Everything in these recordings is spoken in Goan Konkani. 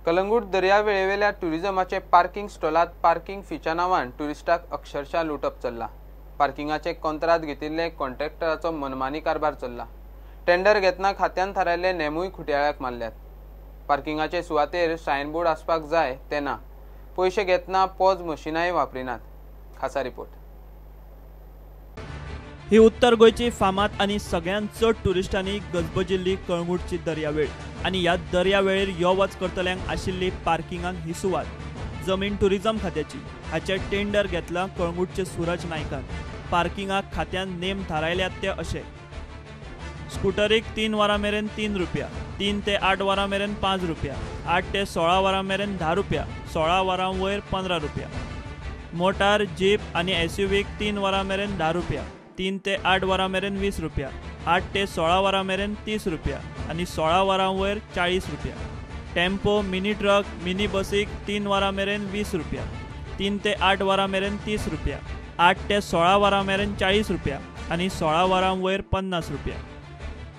कलंगूट दर्यावेळेवेल्या टुरिझमाचे पार्किंग स्टॉलात पार्किंग फीच्या नांवान टुरिस्टाक अक्षरशः लुटप चल्ला. पार्किंगाचे कोंत्राद घेतिल्ले कॉन्ट्रॅक्टराचो मनमानी कारभार चल्ला. टेंडर घेतना खात्यान थारायल्ले नेमूय खुटयाळ्याक मारल्यात. पार्किंगाचे सुवातेर सायनबोर्ड आसपाक जाय ते ना. पयशे घेतना पॉज मशिनाय वापरिनात. खासा रिपोर्ट. ही उत्तर गोंयची फामाद आनी सगळ्यांत चड टुरिस्टांनी गजबजिल्ली कळंगूटची दर्यावेळ आनी ह्या दर्यावेळेर यो वच करतल्यांक आशिल्ली पार्किंगाक ही सुवात जमीन टुरिझम खात्याची. हाचें टेंडर घेतलां कळंगूटचे सूरज नायकान. पार्किंगाक खात्यान नेम थारायल्यात ते अशे: स्कुटरीक 3 वरां मेरेन 3 रुपया, 3 ते 8 वरां मेरेन 5 रुपया, 8 ते 16 वरां मेरेन 10 रुपया, 16 वरां वयर 15 रुपया. मोटार, जीप आनी एसयूव्हीक 3 वरां मेरेन 10 रुपया, 3 ते 8 वरां मेरेन 20 रुपया, 8 ते 16 वरां मेरेन 30 रुपया आनी 16 वरां वयर 40 रुपया. टेम्पो, मिनी ट्रक, मिनी बसीक 3 वरां मेरेन 20 रुपया, 3 ते 8 वरां मेरेन 30 रुपया, 8 ते 16 वरां मेरेन 40 रुपया आनी 16 वरां वयर 50 रुपया.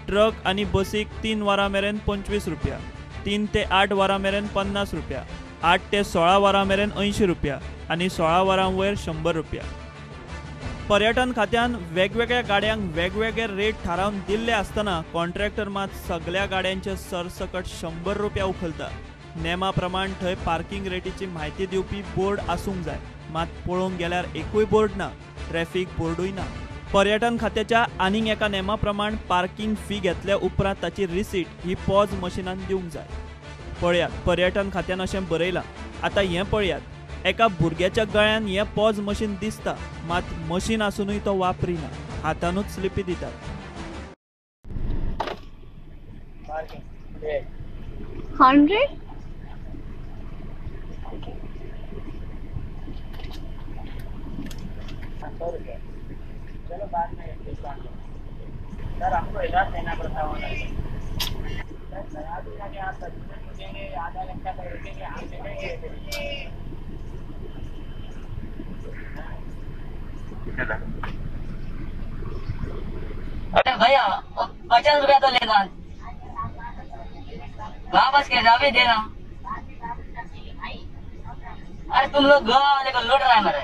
ट्रक आनी बसीक 3 वरां मेरेन 25 रुपया, 3 ते 8 वरां मेरेन 50 रुपया, 8 ते 16 वरां मेरेन 80 रुपया आनी 16 वरां वयर 100 रुपया. पर्यटन खात्यान वेगवेगळ्या गाड्यांक वेगवेगळे रेट थारावन दिल्ले आसतना कॉन्ट्रॅक्टर मात सगळ्या गाड्यांचे सरसकट 100 रुपया उखलता. नेमा प्रमाण थंय पार्किंग रेटीची म्हायती दिवपी बोर्ड आसूंक जाय, मात पळोवंक गेल्यार एकूय बोर्ड ना, ट्रॅफिक बोर्डूय ना. पर्यटन खात्याच्या आनीक एका नेमा प्रमाण पार्किंग फी घेतल्या उपरांत ताची रिसीट ही पॉज मशिनान दिवंक जाय. पळयात, पर्यटन खात्यान अशें बरयलां. आतां हें पळयात, एका भुरग्याच्या गळ्यान हें पॉज मशीन दिसता, मात मशीन आसुनूय तो वापरिना, हातानूच स्लिपी दितात. 100? चलो बाद में डिस्काउंट सर, हमको हिसाब देना पड़ता है सर. लगा दूंगा कि आप 10 मिनट रुकेंगे, आधा घंटा तक रुकेंगे, आप देखेंगे. अरे भैया 50 रुपया तो लेना, वापस के अभी देना. अरे तुम लोग गोवा वाले को लूट रहा है मेरे.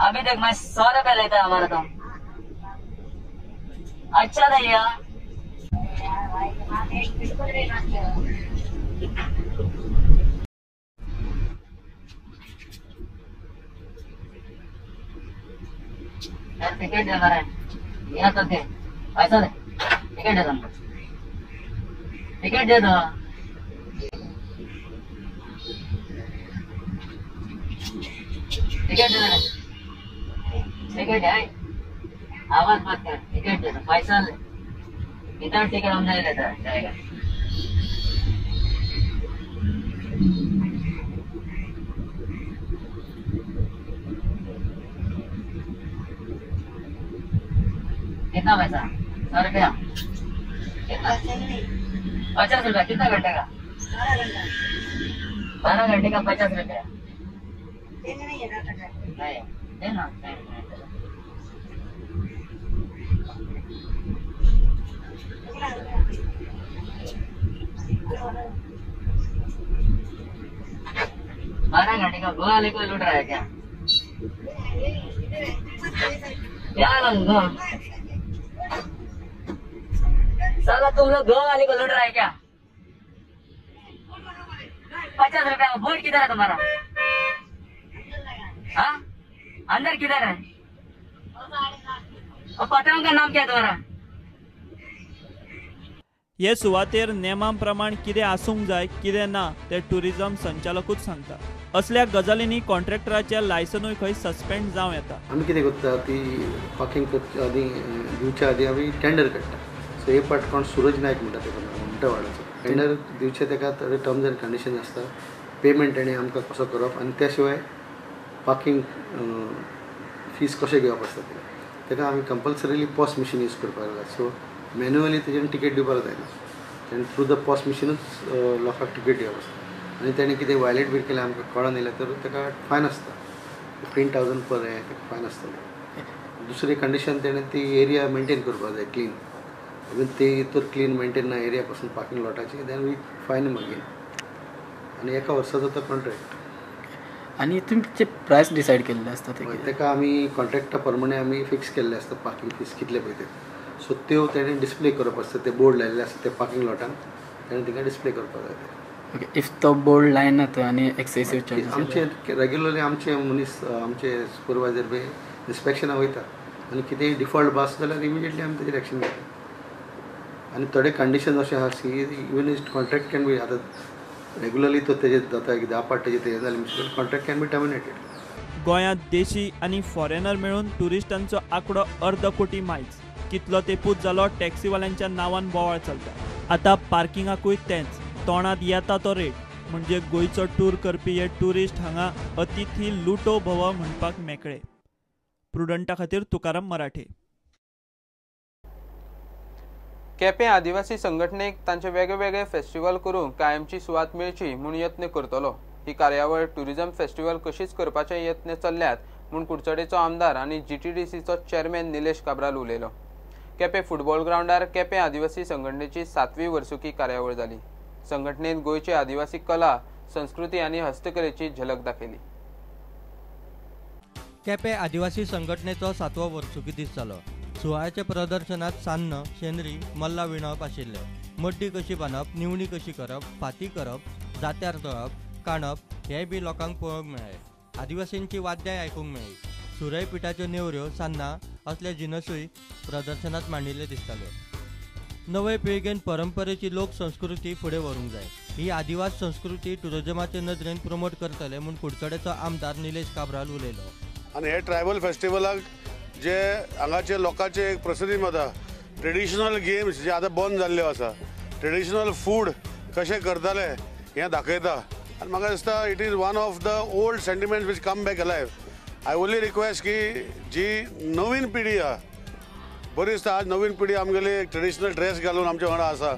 अभी देख मैं 100 रुपया लेता है हमारा तो. अच्छा भैया टिकट दे रहा है यहाँ तक के पैसा दे, टिकट दे तुमको, टिकट दे दो. टिकट दे दो, टिकट है, आवाज मत कर, टिकट दे दो, पैसा ले, इतना टिकट हम नहीं लेता जाएगा. कितना पैसा? 100 रुपया. कितना? 50 रुपया. कितना घंटे का? 12 घंटे का 50 रुपया. नहीं देना. बारह घंटे का गोवा वाले को लूट रहा है क्या? क्या गोवा साला तुम लोग गोवा वाले को लूट रहा है क्या? 50 रुपया. बोर्ड किधर है तुम्हारा? हाँ, अंदर किधर है? और पतंग का नाम क्या है तुम्हारा? हे सुवातेर नेमा प्रमाण कितें आसूंक जाय कितें ना ते टुरिझम संचालकूच सांगता. असल्या गजालींनी कॉन्ट्रॅक्टराचें लायसनूय खंय सस्पेंड जावं येता. आमी कितें करता ती पार्किंग करच्या आदी दिवच्या आदी आमी टेंडर काडटा. सो हे पाट कोण सूरज नायक म्हणटा तेका, म्हणटा वाडाचो टेंडर दिवचे तेका थोडे टर्म्स एंड कंडिशन आसता. पेमेंट तेणें आमकां कसो करप आनी त्या शिवाय पार्किंग फीस कशें घेवप आसता तें तेका आमी कंपल्सरीली पॉस मशीन यूज करपाक जाय. सो मॅन्युअली तेजेन टिकेट दिवपाक जायना, तेणें थ्रू the POS मशीनूच लोकांक टिकेट दिवप आसता. आनी तेणें कितें वायलेट बीन केलें आमकां कळोन येयलें तर तेका फायन आसता, 15,000 पर हें तेका फायन आसतलें. दुसरी कंडिशन तेणें ती एरिया मेनटेन करपाक जाय क्लीन. इवन ते तर क्लीन मेंटेन ना एरिया पासून parking लॉटाची then we fine him again. आनी एका वर्साचो तो कॉन्ट्रॅक्ट. आनी तुमचे प्रायस डिसायड केल्ले आसता ते? ताका आमी कॉन्ट्रॅक्टा प्रमाणे आमी फिक्स केल्ले आसता पार्किंग फीस कितले पळय ते. सो त्यो तेणें डिस्प्ले करप आसता, ते बोर्ड लायिल्ले आसता ते पार्किंग लॉटान तेणें थिंगा डिस्प्ले करपाक जाय ते. ओके, if तो बोर्ड लायना थंय आनी एक्सेसीव चार्जीस? आमचे रेगुलरली आमचे मनीस आमचे सुपरवायजर बी इन्स्पेक्शनाक वयता आनी कितेंय डिफॉल्ट भास जाल्यार इमिजिएटली आमी तेजेर एक्शन घेता. आनी थोडे कंडिशन अशें आसा की even is contract can be आतां रेगुलरली तो तेजेर जाता की 10 पाट तेजेर तेजेर जाल्यार कॉन्ट्रॅक्ट can be terminated. गोंयांत देशी आनी फॉरेनर मेळून ट्युरिस्टांचो आंकडो अर्द कोटी मायज. कितलो तेंपूच जालो टॅक्सीवाल्यांच्या नांवान बोवाळ चलता. आतां पार्किंगाकूय तेंच, तोंडांत येता तो रेट. म्हणजे गोंयचो टूर करपी हे ट्युरिस्ट हांगा अतिथी लुटो भव म्हणपाक मेकळे. प्रुडंटा खातीर तुकाराम मराठे. केपें आदिवासी संघटनेक तांचे वेगवेगळे फेस्टिवल करून कायमची सुवात मेळची म्हूण यत्न करतलो. ही कार्यावळ ट्युरिझम फेस्टिवल कशीच करपाचे यत्न चल्ल्यात म्हूण कुडचडेचो आमदार आनी जीटीडीसीचो चेअरमॅन निलेश काब्राल उलयलो. केपें फुटबॉल ग्रावंडार केपें आदिवासी संघटनेची 7वी वर्सुकी कार्यावळ जाली. संघटनेन गोंयची आदिवासी कला, संस्कृती आनी हस्तकलेची झलक दाखयली. केपें आदिवासी संघटनेचो 7वो वर्सुकी दीस जालो. सुवाळ्याच्या प्रदर्शनात सान्न, शेंद्री, मल्ला विणप आशिल्ले. मड्डी कशी बांदप, निवणी कशी करप, फाती करप, जात्यार दळप, काणप हे बी लोकांक पळोवंक मेळ्ळे. आदिवासींची वाद्यांय आयकूंक मेळ्ळी. सुरय पिठाच्यो नेवऱ्यो, सान्नां असले जिनसूय प्रदर्शनात मांडिल्ले दिसताले. नवे पिळगेन परंपरेची लोक संस्कृती फुडें व्हरूंक जाय. ही आदिवास संस्कृती ट्युरिजमाचे नदरेन प्रमोट करतले म्हूण कुडचडेचो आमदार निलेश काब्राल उलयलो. आनी हे ट्रायबल फेस्टिवलाक जे हांगाचे लोकांचे एक प्रसिद्धी जाता, ट्रेडिशनल गेम्स जे आतां बंद जाल्ल्यो आसा, ट्रेडिशनल फूड कशें करताले हें दाखयता. आनी म्हाका दिसता it is one of the old sentiments which come back alive. I only request की जी नवीन पिढी आहा, बरी दिसता आज नवीन पिढी आमगेली ट्रेडिशनल ड्रेस घालून आमच्या वांगडा आसा,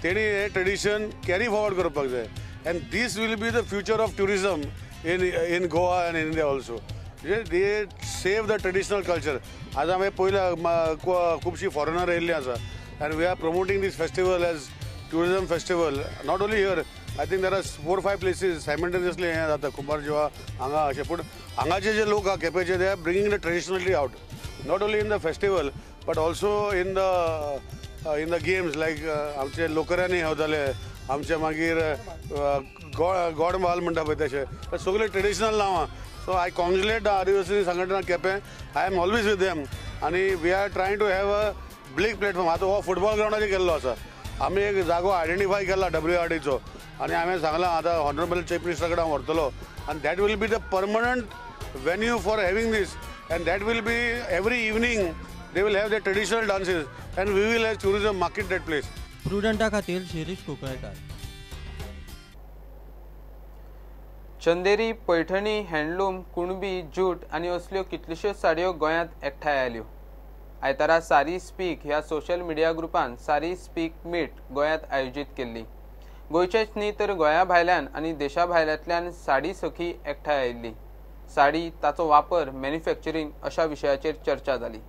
तेणी हें ट्रेडिशन कॅरी फॉरवर्ड करपाक जाय. And this will be the future of tourism in Goa and India also. They save the traditional culture. आज आमी पयल्या खुबशीं फॉरेनर येयल्लीं आसा and we are promoting this festival as tourism festival. Not only here, I think there are 4-5 places simultaneously हें जाता, कुंभारजुवा हांगा अशें. पूण हांगाचे जे लोक आहा केपेंचे, they are bringing the traditionality out, not only in the festival but also in the games like आमचे लोकऱ्यांनी जाताले, आमचे मागीर गॉड महाल म्हणटा पळय तशें सगळे ट्रेडिशनल नांवां. सो I congratulate the आदिवासी संघटना Quepem. I am always with them आनी we are trying to have a big platform. आतां हो फुटबॉल ग्रावंडाचेर केल्लो आसा, आमी एक जागो आयडेंटिफाय केला WRDचो आनी हांवें सांगलां आतां ऑनरेबल चीफ मिनिस्टरा कडेन हांव व्हरतलो आनी that will be the permanent venue for having this and that will be every evening they will have the traditional dances and we will have tourism market that place. प्रुडंटा खातीर शिरीष कुंकळेकार. चंदेरी, पैठणी, हँडलूम, कुणबी, जूट आनी असल्यो कितल्योश्योच साडयो गोंयांत एकठांय आयल्यो. आयतारा सारी स्पीक ह्या सोशल मिडिया ग्रुपान सारी स्पीक मीट गोंयांत आयोजीत केल्ली. गोंयचेच न्ही तर गोंया भायल्यान आनी देशा भायल्यांतल्यान साडी सखी एकठांय आयिल्ली. साडी, ताचो वापर, मॅन्युफॅक्चरींग अशा विशयाचेर चर्चा जाली.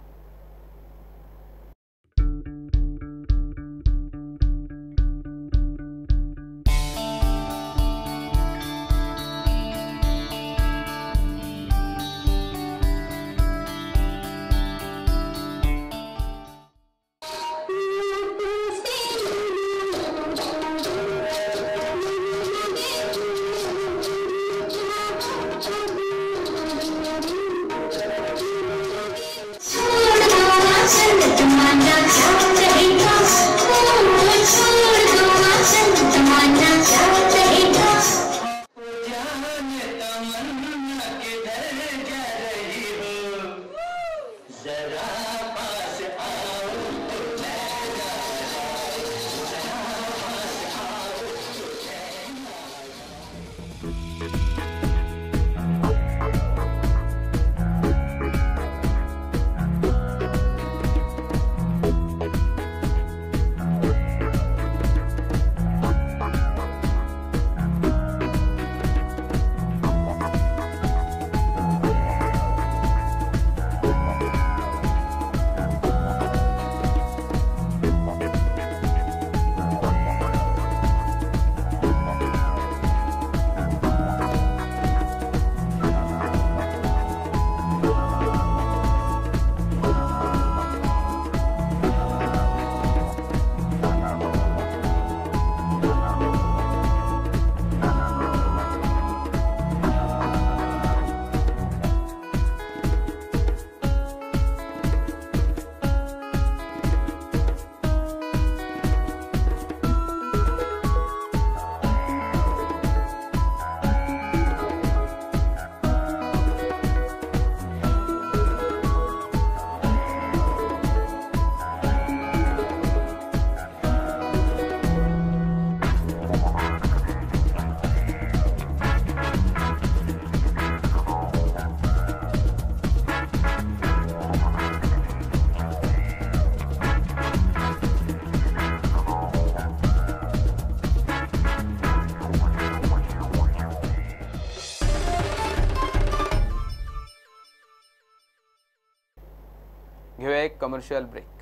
घेवया एक कमर्शियल ब्रेक.